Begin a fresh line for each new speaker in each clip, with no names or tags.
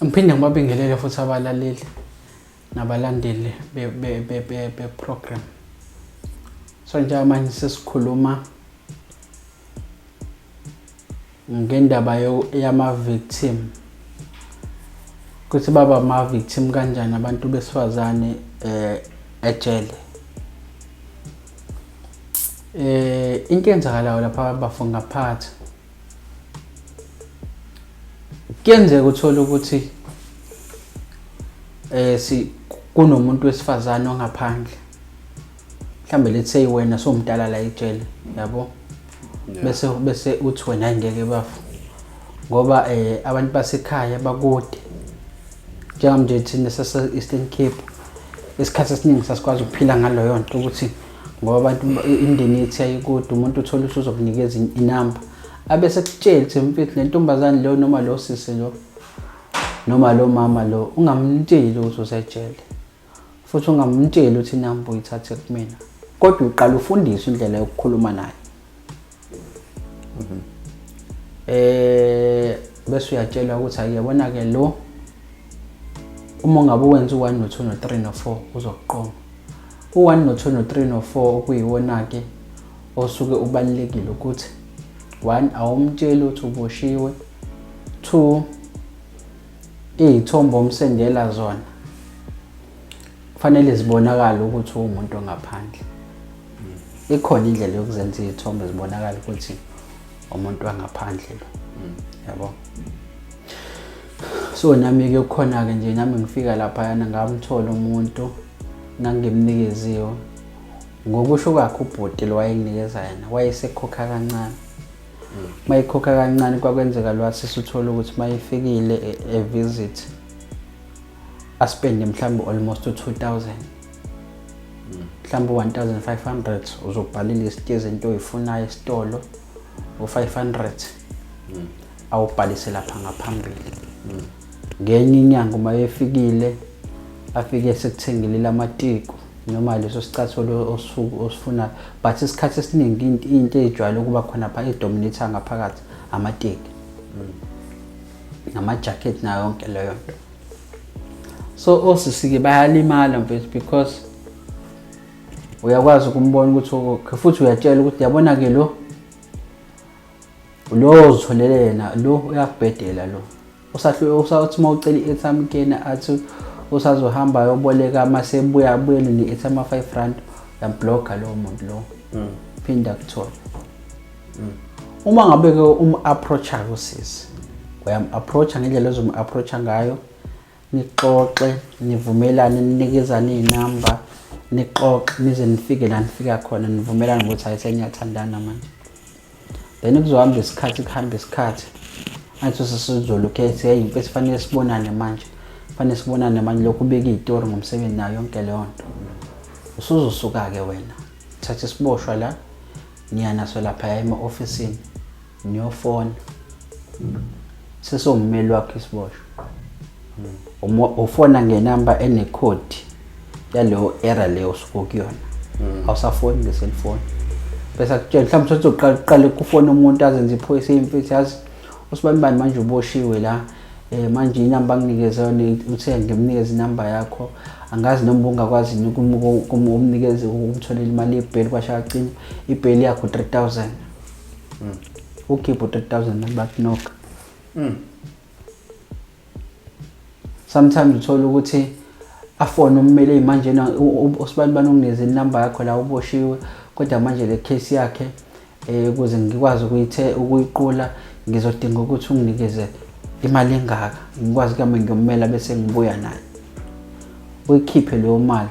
Ngiphinde ngibabingelele futhi abalaleli nabalandeli be-program. So njengamanje sesikhuluma ngendaba yama-victim, ukuthi baba ama-victim kanjani abantu besifazane ejele. Into eyenzakalayo lapha bafo ngaphathi, kuyenzeka uthole ukuthi si kunomuntu wesifazane ongaphandle, mhlambe let's say wena sowumdala la ejele, yabo, bese uthi wena ngeke bafo, ngoba abantu basekhaya bakude. Njengamanje thina sase Eastern Cape, isikhathi esiningi sasikwazi ukuphila ngaleyo nto, ukuthi ngoba abantu imindeni yethu yayikude, umuntu uthola ukuthi uzokunikeza inamba, abe sekutshela ukuthi mfethu, le ntombazane leyo noma lo sisi lo noma lo mama lo, ungamtsheli ukuthi usejele, futhi ungamtsheli ukuthi inamba uyithathe kumina, kodwa uqala ufundiswe indlela yokukhuluma naye. Bese uyatshelwa ukuthi ayiyabona ke lo, uma ungabe wenza u-1 no-2 no-3 no-4 uzokuqoma. U-1 no-2 no-3 no-4 okuyiwona ke osuke ubalulekile ukuthi 1 awumtsheli ukuthi uboshiwe, 2 iy'thombe omsendela zona kufanele zibonakale ukuthi uwumuntu ongaphandle. Ikhona indlela yokuzenza iy'thombe zibonakale ukuthi umuntu wangaphandle lo, yabo. So nami-ke kukhona-ke nje, nami ngifika laphayana ngamthola umuntu ngangimnikeziwe. Ngokusho kwakhe ubhuti lo wayenginikeza yena, wayesekhokha kancane. Uma ekhokha kancane, kwakwenzeka lwasisi uthole ukuthi uma efikile e-visit aspende mhlawumbe almost u-2000, mhlawumbe u-1500 uzobhala ilist yezinto oyifunayo esitolo, u-500 awubhalise lapha ngaphambili. Ngenye inyanga uma efikile, afike sekuthengile amatiko noma leso sicathulo osuku osifunayo, but isikhathi esiningi into eyijwayele ukuba khona pha edominate ngaphakathi amateki nama-jacket nayo yonke leyo nto. So osisi-ke bayalimala mfethu, because uyakwazi ukumbona ukuthi okay, futhi uyatshela ukuthi yabona-ke lo lo ozitholele yena lo uyakubhedela lo, usathi uma ucela i-airtime kuyena athi usazohamba ayoboleka, mase ebuya abuyele ne-airtime ma-R5, uyambhlokha lowo muntu lo, phinda akuthola. Uma ngabe-ke um-approach-a-ke usisi, uyam-approach-a ngendlela ozom-approach-a ngayo, nixoxe, nivumelane, ninikezane iy'namba, nixoxe nize nifike la nifika khona, nivumelane ukuthi hayi, seniyathandana manje. Then kuzohamba isikhathi, kuhambe isikhathi, athi usesizolokhu ethi, hey mfethu, fanele sibonane manje, fanele sibonane manje, lokhu ubeka iy'tori ngomsebenzi nayo yonke leyo nto. Usuzosuka-ke wena, thatha isiboshwa la, niya naso laphaya ema-ofisini, niyofona, sesiwummeli wakho isiboshwa. Ufona ngenamba enekhodi yaleyo era leyo osuke kuyona, awusafoni ngeselifoni. Bese akutshela mhlawumbe uzoqala uqale kufona umuntu azenze iphoyisa, imfethu, yazi usibani bani manje uboshiwe la, manje inamba anginikeze yona, uthe ngimnikeze inamba yakho, angazi noma ungakwazi yini umnikeze, umtholele imali yebheli, kwasha kacima ibheli yakho 3000, ukhiphe u-3000 bakunoka. Sometimes uthola ukuthi afone ummeli manje na usibani bani unginikeze inamba yakho la, uboshiwe, kodwa manje le case yakhe, ukuze ngikwazi ukuyithe ukuyiqula, ngizodinga ukuthi unginikeze imali engaka, ngikwazi kuhamba ngiyommela bese ngibuya naye. Uyikhiphe leyo mali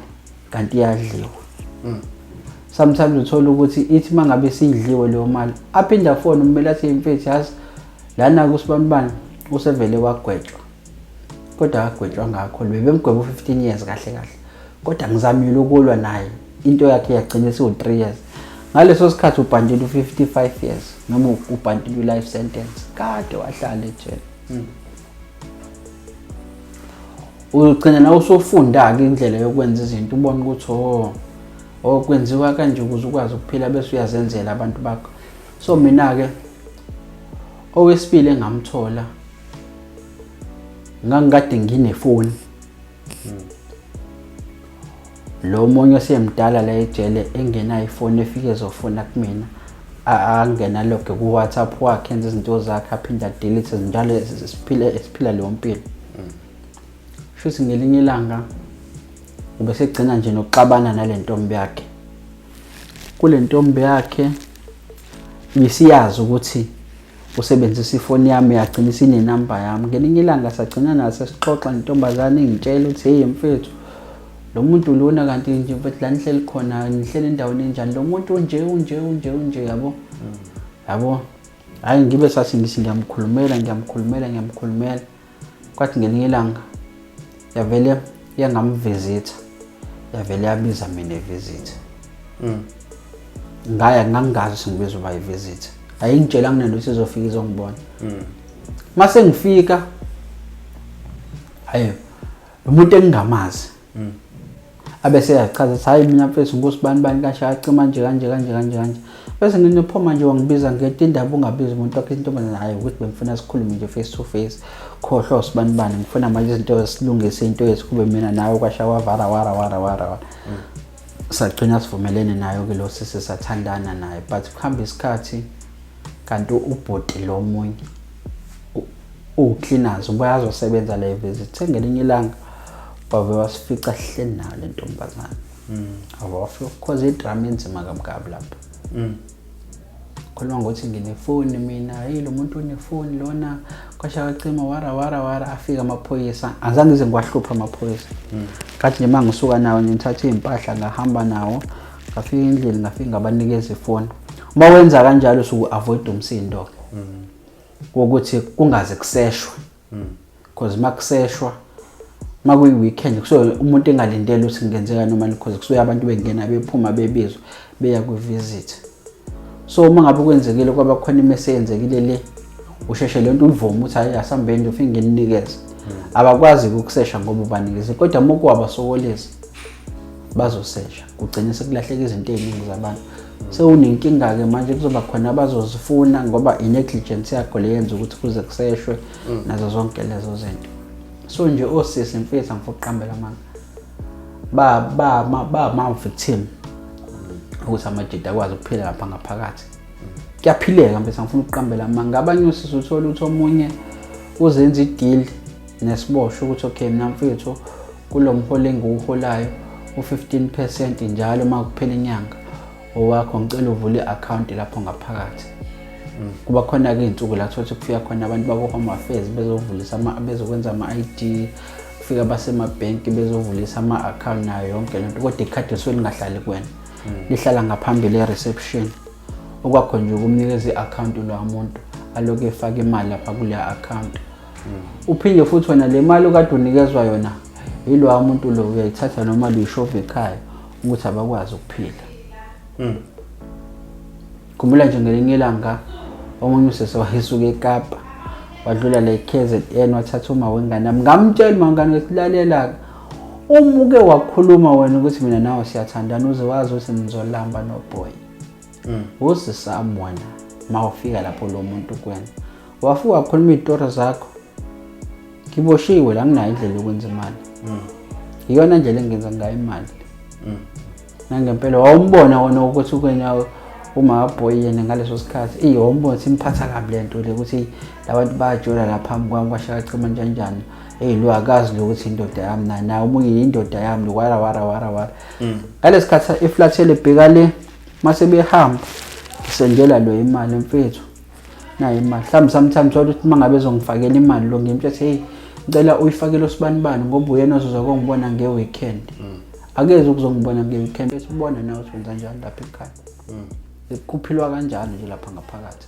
kanti iyadliwa. Sometimes uthola ukuthi ithi uma ngabe siyidliwe leyo mali, aphinde afone ummeli athi, mfethu, yazi lana kusibanibani usevele wagwetshwa, kodwa akagwetshwa ngakho, bebemgweba u-15 years kahle kahle, kodwa ngizamile ukulwa naye, into yakhe yagcina isiwu-3 years. Ngaleso sikhathi ubhantile u-55 years noma ubhantile u-life sentence, kade wahlala ejele. Ugcina nawe usufunda-ke indlela yokwenza izinto, ubone ukuthi oh, kwenziwa kanje ukuze ukwazi ukuphila, bese uyazenzela abantu bakho. So mina-ke owesibili engamthola, Ngangikade nginefoni. Lo munye osemdala la ejele engenayo ifoni efike ezofona kumina, angena loge ku-WhatsApp wakhe, enze izinto zakhe, aphinde adelete njalo, siphile siphila leyo mpilo. Shuthi ngelinye ilanga ubesegcina nje nokuxabana nale ntombi yakhe. Kule ntombi yakhe ngisiyazi ukuthi usebenzisa ifoni yami, yagcina isinenamba yami. Ngelinye ilanga sagcina naso sixoxa nentombazane, ingitshela ukuthi, "Hey mfethu, lo muntu lona kanti nje mfethu la nihleli khona, nihleli endaweni enjani, lo muntu unje unje unje unje, yabo yabo." Hhayi, ngibe sathi ngithi ngiyamkhulumela, ngiyamkhulumela, ngiyamkhulumela. Kwathi ngelinye ilanga yavele yangamvizitha, yavele yabiza mina evisit. Ngaya, ngangingazi ukuthi ngibizwa uba i-visit, ayingitshelanga nento ukuthi izofika izongibona. Mase ngifika, hayi, lo muntu engingamazi abese yachaza ukuthi, "Hayi, mina mfethu ngusibani bani kasha acima nje kanje kanje kanje kanje." Bese nginophoma nje, wangibiza ngento indaba ungabizi umuntu wakho intombazane. Hhayi, ukuthi bengifuna sikhulume nje face to face, khohlwa usibani bani, ngifuna manje izinto silungise into yethu, kube mina nawe. Kwasha wavara wara wara wara wara. Sagcina sivumelene nayo-ke lo sisi, sathandana naye, but kuhamba isikhathi kanti ubhuti lo munye uwu-cleaners, ubuye azosebenza la e-visit. Sengelinye ilanga wave wasifica sihleli nayo le ntombazane. Ave wafika cause idrama enzima kabi kabi lapho. Khuluma ngokuthi nginefoni mina, hey, lo muntu unefoni lona, kwasha kwacima wara wara wara. Afika amaphoyisa, azange ngize ngiwahluphe amaphoyisa. Kathi nje uma ngisuka nawo nje ngithathe iy'mpahla ngahamba nawo, ngafika endlini, ngafika ngabanikeza ifoni. Uma wenza kanjalo usuke u-avoid umsindo-ke wokuthi kungaze kuseshwe, because uma kuseshwa, uma kuyi-weekend, kusuke umuntu engalindele ukuthi kungenzeka noma, because kusuke abantu bengena bephuma bebizwa beya kwi-visit. So uma ngabe kwenzekile kwaba khona imese eyenzekile le, usheshe lento uyivume ukuthi, "Hayi, asambeni nje, ufike ngininikeze." Abakwazi ukukusesha ngoba ubanikeze, kodwa uma kuwabasokolisa bazosesha, kugcine sekulahleka izinto ey'ningi zabantu. Sewunenkinga-ke manje, kuzoba khona abazozifuna ngoba i-negligence yakho le yenza ukuthi kuze kuseshwe nazo zonke lezo zinto. So nje osisi mfethu, angifuna ukuqambela amanga, ba ba ba ma-victim ukuthi amajida akwazi ukuphila lapha ngaphakathi. Kuyaphileka mfethu, angifuna ukuqambela amanga. Abanye osisi uthola ukuthi omunye uzenza i-deal nesiboshwa ukuthi, "Okay, mina mfethu, kulo mholo engiwuholayo u-15% njalo uma kuphela inyanga owakho, ngicela uvule i-akhawunti lapho ngaphakathi." Kuba khona-ke iy'nsuku la thothi kufika khona abantu bako-Home Affairs bezovulisa bezokwenza ama-ID, kufika basemabhenki bezovulisa ama-akhawunti nayo yonke lento, kodwa ikhadi lisuke lingahlali kuwena, lihlala ngaphambili e-reception. Okwakho nje ukumnikeza i-akhawunti lowa muntu, alokhu efaka imali lapha kuleya akhawunti. Uphinde futhi wena le mali okade unikezwa yona yilowa muntu lo uyayithatha noma luyishova ekhaya ukuthi abakwazi ukuphila. Khumbula nje ngelinye ilanga omunye usese wayesuka eKapa, wadlula le KZN, wathatha uma wengane yami. Ngamtshela uma wengane ukuthi, "Lalela-ke, uma uke wakhuluma wena ukuthi mina nawe siyathandana, uze wazi ukuthi nizolamba noboy usisami wena. Uma ufika lapho lo muntu kuwena wafika wakhuluma iy'tori zakho, ngiboshiwe la, nginayo indlela yokwenza imali, iyona ndlela engenza ngayo imali." Nangempela wawumbona wona ukuthi kwena uma boy yena ngaleso sikhathi eyi, wawumbona ukuthi imphatha kabi le nto le, ukuthi labantu bayajola la phambi kwami, kwashaka cima njani njani. Eyi, lo akazi lo ukuthi indoda yami na naye omunye yindoda yami lo, wara wara wara wara. Ngalesi sikhathi iflathele bheka le, mase behamba ngisendela lo imali, mfethu, nayo imali. Mhlawumbe sometimes thola ukuthi uma ngabe ezongifakela imali lo, ngimtshela ukuthi, "Hey, ngicela uyifakele usibanibani ngoba uyena ozoza kongibona nge-weekend." Akezi ukuzongibona nge-weekend, bese ubona nawe ukuthi wenza njani lapha ekhaya. Kuphilwa kanjalo nje lapha ngaphakathi.